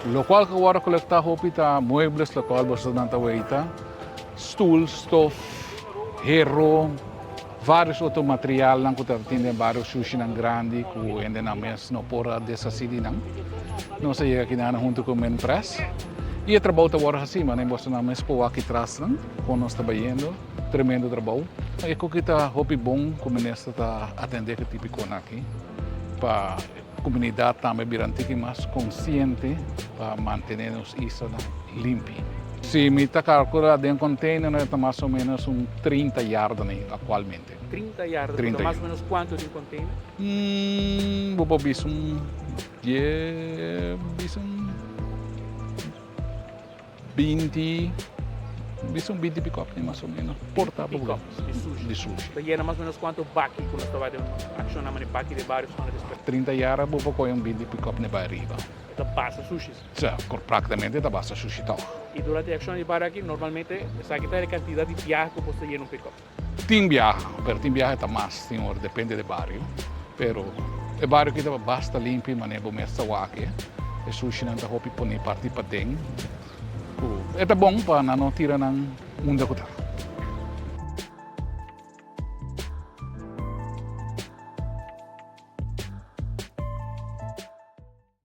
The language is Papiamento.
Lokual ku wòrdu kolektá hopi ta muebles lokual bosonan ta weita, stul, stof, hero, vários otro materialnan ku ta tin den bario shushinan grandi ku hendenan mes no por a deshasí di nan. Nos a yega akinan huntu ku Minpres i e trabou ta wòrdu hasí, manera bosonan mes por wak aki trasnan kon nos ta bayendo, tremendo trabou. E koki ta hopi bon ku minister ta atendé ku e tipikonan aki pa Comunidad tambe bira un tiki mas consciente pa mantene nos islanan limpi. Si mi ta calcula den container ta mas o menos un 30 yarda ni actualmente. 30 yarda, ta mas o menos cuanto den container? Bo por bisa un die, bisa un 20, bisa un 20 pick-up mas o menos. Por ta 20 pick-ups di sushi. Di sushi. Ta yena mas o menos cuanto baki cu nos ta bai den acciona mane baki den bario zona di spera? 30 yara bo por coge un 20 pick-up ne bai ariba. E ta basta sushi. Sa, practicamente ta basta sushi toch. Y durante e accion di bario aki normalmente esaki ta e cantidad di biaha cu bo ta yena un pick-up? Tin biaha, pero tin biaha ta mas, tin ora depende di bario. Pero e bario aki ta basta limpi manera bo mes ta wak e. E sushinan ta hopi pone parti paden. Ku e ta bon pa nan no tira nan unda ku ta.